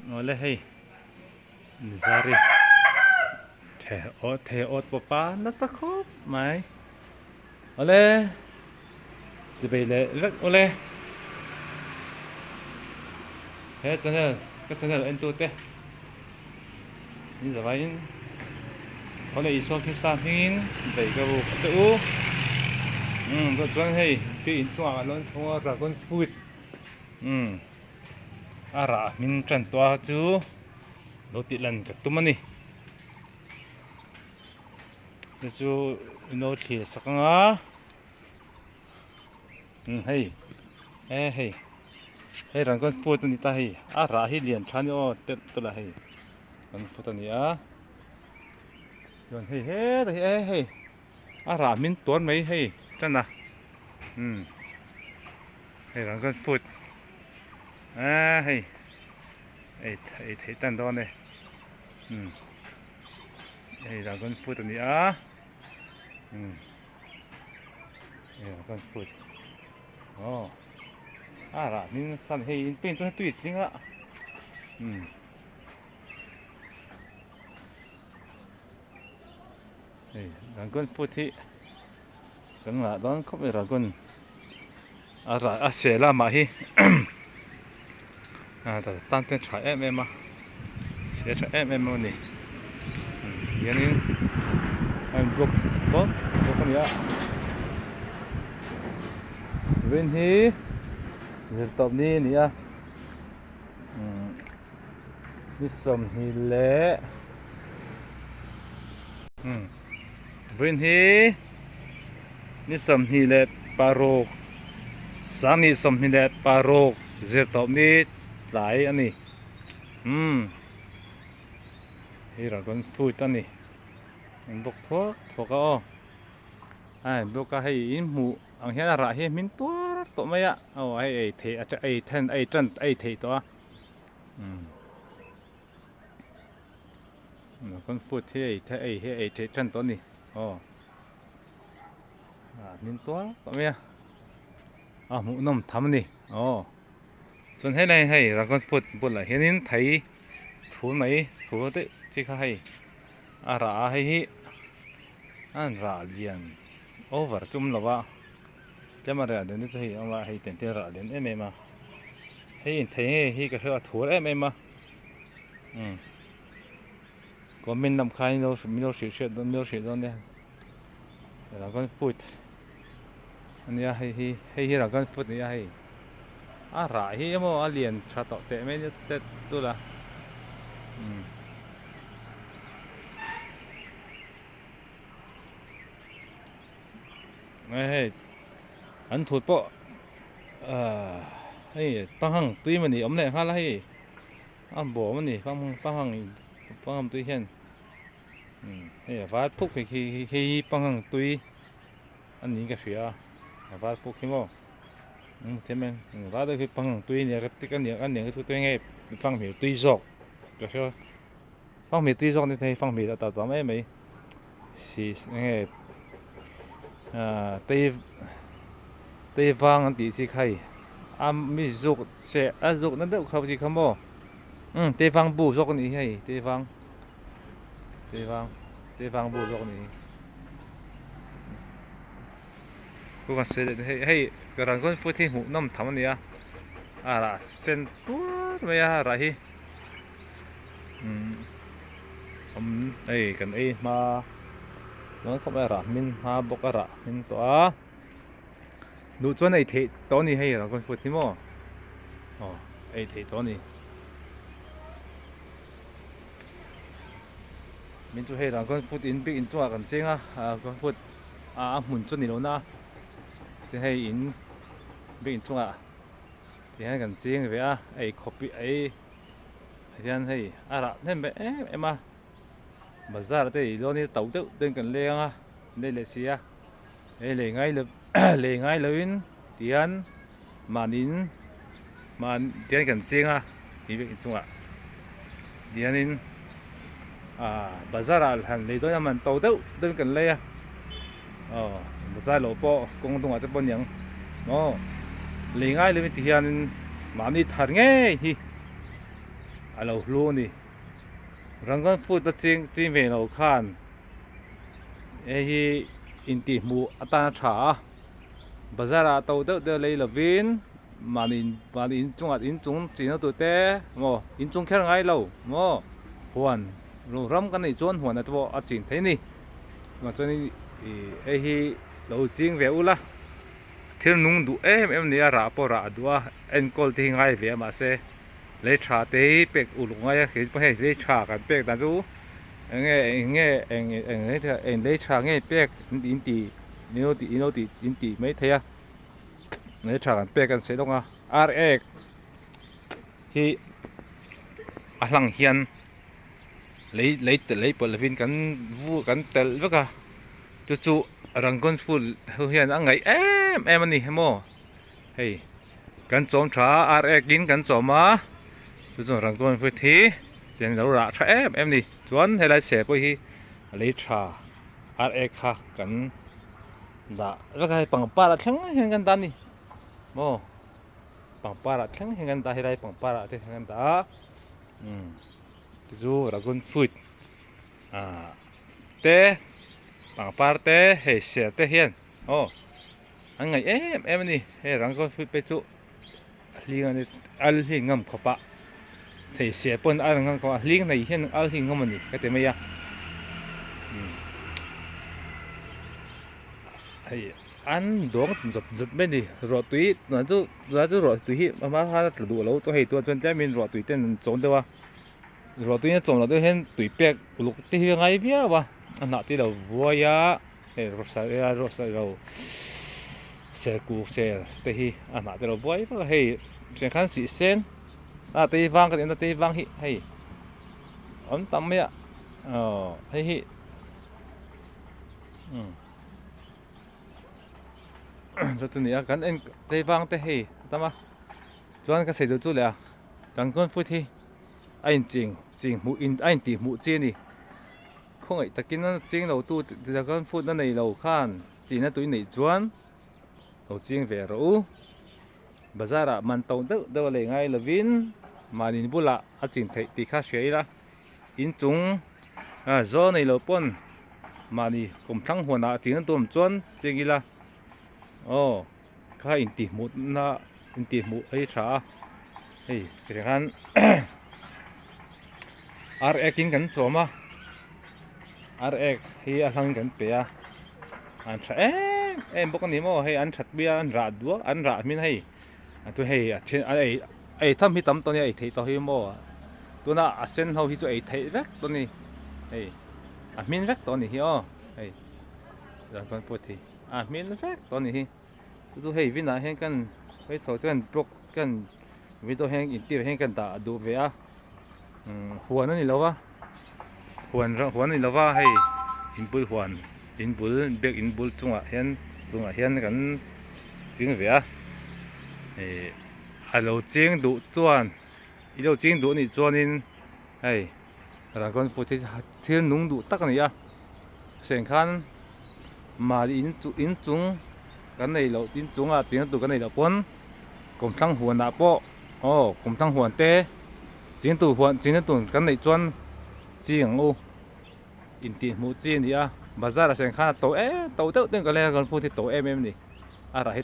Awle hei Mizari the awt the awt pawh pa nasa khawp mai awle chibei leh vek awle he channel ka channel en tu te in zavaiin awle Isua Krista hmingin vei ka buk a che u umm chuan hei pi inchungah kan lawn chhung a dragon fruit umm. A rah hming tan tawh a chu lo tih lan ka tum a ni chu chu ino thlir sak ang a umm hei he hei hei rangkawn food a ni ta hei a rah hi lian tha a ni aw telh telh a hei kan food a ni a chuan hei hetah hian e hei a rah hming tuar mai hei tan a umm. Hei rangkawn food aaa hei ei ei theih tan dawn e umm hei rangkawn food a ni a umm hei rangkawn food aw a rah hming nasa a ni hei in paint chuan tui a tling a umm hei rangkawn food hi. Kan ngah dawn khawp mai dragon a rah a seh lamah hi ah tan te tha em em a seh tha em em a ni hianin a in block thlawp bawk a ni a vawiin hi zirtawp ni a ni a umm ni sawmhnih leh umm. Vawiin hi ni 26 sanghnih 26 zir tawp ni tlai a ni umm hei dragon fruit a ni an bawk thuak thuak a aw a in bawk a hei in hmuh ang hian a rah hi a hmin tuar tawh mai a aw hei ei theih a ei then ei tan ei theih tawh a umm. Dragon fruit hi ei the ei hi ei theih tan tawh a ni aw ah hmin tual tawh mai a a hmuh nawm tham a ni aw chuan helai hei dragon fruit bulah hianin thei thur mai thur deuh chi kha hei a rah a hei hi a rah lian over chum lo va tlem a rah lian te chu hei a awm a hei tiang te a rah lian em em a hei inthei nge hi ka hria a thur em em a. Umm comment lam khan in lo min lo hrilh hriat dawn min lo hrilh dawn nia dragon fruit ania hei hi hei hi dragon fruit ania hei a rah hi emaw a lian tha tawh teh mai nia tet tul a umm hei an thut pawh ahh hei pangang tui mawni awm leh nghal a hei. A bawm a ni pangang pangang tui hian hei a var phuk hi khi hei hi pangang tui a niin ka hria a a var phuk hi maw thiam em a var deuh hi pangang tui a nia ka ti ka nia ka nia ka chhut enge fanghmir tui zawk ka hria fanghmir tui zawk ni thei fanghmir a ta tam em mai si enge ah tei tei vang an tih chi kha hei a mi zuk seh a zuk na deuh kha chi kha maw umm tei vang bu zawk a nih hi hei tei vang tei vang tei vang bu zawk a nih hi hei hei rangon food hi hmuh nawm tham a ni a a rah sen tuar mai a rah hi umm awm hei kan ei hma chuan khawp mai a rah hmin hma bawk a rah hmin tawh a duh chuan ei theih tawh a ni hei dragon fruit hi maw aw ei theih tawh a ni min chu hei dragon fruit in bik inchungah kan cheng a dragon fruit a hmun chu a ni lo na chuan hei in bik inchungah tihian kan cheng ve a ei khawp hi ei. Hian hei a rah hnem ve em em a bazar te ih dawn hi to deuh ten kan leng a lei leh si a hei lei ngai lo lei ngai lo in tihian mahni in mahni tihian kan cheng a tih vek inchungah tihianin ah bazar ah han lei dawn a man to deuh deuhin kan lei a aw bazar loh pawh kawng dungah te pawh aniang maw lei ngai lo in tihianin mahni thar ngei hi. a lo hlu a ni. Rangon food a ching ching ve lo khan hei hi intihhmuh atan a tha a bazar ah to deuh deuh lei lovin mahni mahni inchungah inchung chihna tur te maw inchung kher ngai lo maw huan ram kan neih chuan huan ah te pawh a chin thei a ni chuvang chuanin ih hei hi lo ching ve ula thil nung duh em em a ni a rah pawh rah a duh a enkawl te hi ngai ve a mahse lei tha te hi pek uluk ngai a kei pawh hei lei tha kan pek dan chu eng nge eng nge eng eng lei tha eng lei tha nge pek in ti in lo tih in lo tih in tih mai thei a lei tha kan pek an sawi lawk a ar ek hi a hlang hian lei lei telh lei pawlh lovin kan vu kan telh vek a chu chu rangon food ho hian a ngaih em em a ni maw hei kan chawm tha a ar ek in kan chawm a chu chuan rangon food hi tiang lo rah tha em em a ni chuan helai se pawh hi a lei tha ar ek kha kan dah vek a hei pangpar ah thleng hian kan dah a ni maw pangpar ah thleng hian kan dah a helai pangpar ah te hian kan dah a umm te chu dragon fruit ah te pangpar te hei ser te hian aw an ngaih em em a ni hei dragon fruit phei chu a hling a ni al hi ngam khawp a thei ser pawn al ngam khawp a hling nei hian al hi ngam a ni ka ti mai a umm hei an dawng zawt zawt mai a ni ruah tui tunah chu tunah chu ruah tui hi a hma khan a tla duh lo chuan hei tunah chuan tlemin ruah tui ten an chawm deuh a ruah tui a chawm loh deuh hian tui pek uluk te hi a ngai viau a a hnah te lo vuai a hei rawh lo ser kuk ser te hi a hnah te lo vuai vak a hei tiang khan sih sen a tei vang ka tih ang tei vang hi hei awm tam mai a aw hei hi umm. Chu chu ni a kan en tei vang te hei a tam a chuan ka sawi duh chu leh a kan kawn foot hi a in ching ching hmuh in a in tih hmuh chi a ni khawngaih takin a ching lo tu dragon fruit a nei lo khan chihna tui neih chuan lo ching ve rawh u bazar ah man to deuh deuh a lei ngai lovin mahni bulah a chin theih tih kha hria ila. Inchung zawl nei lo pawn mahni kawmthlang huanah a ching an tum chuan ching ila aw kha intihhmuh na intihhmuh a hi tha a hei tiang khan ar ek in kan chawm a ar ek hi a hlang kan pe a an tha em em bawk a ni maw hei an that pui a an rah duak an rah hmin hei a chu hei a then a ei ei tham hi tam tawh a nia ei theih tawh hi maw tuna a sen ho hi chu ei theih vek tawh a ni hei a hmin vek tawh a ni hi aw hei dragon fruit hi a hmin vek tawh a ni hi chu chu hei vinah hian kan hei chho chuan block kan video hian intir hian kan dah duh ve a umm huan a ni lo va huan huan a ni lo va hei inpui huan in bul biak in bul chungah hian chungah hian kan ching ve a ih a lo ching duh chuan i lo ching duh anih chuanin hei dragon fruit hi thil nung duh tak a ni a seng khan mahni in chu inchung kan nei loh inchungah chingna tur kan nei loh pawn kawmthlang huanah pawh aw kawmthlang huan te ching tur huan chingna tur kan neih chuan ching ang u. Intihhmuh chi a ni a, bazar ah seng khan a to em to deuh deuh ka leng a kan phone hi to em em a ni a rah hi.